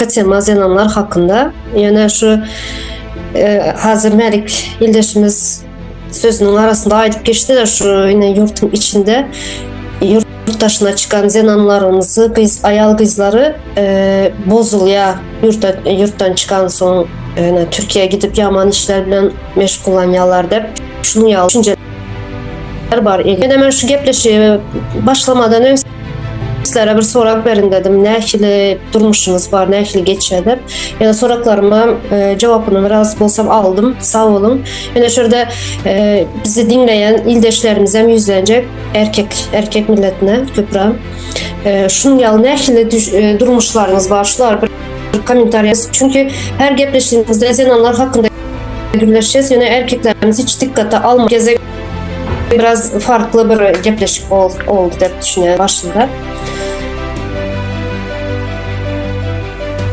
Başga tema zenanlar hakynda. Ýöne şu hazir Mälik ildeşimiz sözüniň arasynda aýdyp geçdi-de şu ine ýurtuň içinde ýurt daşyna çykan zenanlarymyzy, gyz, aýal gyzlary bozulýar. Ýurtdan ýurtdan çykan soň ine Türkiýä gidip ýaman işler bilen meşgullanýarlar diýip, şunuň ýaly düşünjeler bar. Ýöne men şu gepleşigi başlamadan öň Sizlere bir sorag berin dedim. Nähili durmuşyňyz bar, nähili geçýär diýip. Ýöne soraklaryma e, jogapyny biraz bolsam aldym. Sag boluň. Ýöne şurada e, bizi diňleýän ildeşlerimize hem ýüzlenjek erkek erkek milletine köpräk. E, şunuň ýaly nähili e, durmuşlaryňyz bar, şular bir kommentariýa. Çünki her gepleşigimizde zenanlar hakynda gürleşýäs, ýöne erkeklerimiz hiç dikkate almaýar. Gezek biraz farkly bir gepleşik oldy diýip düşünýän başynda.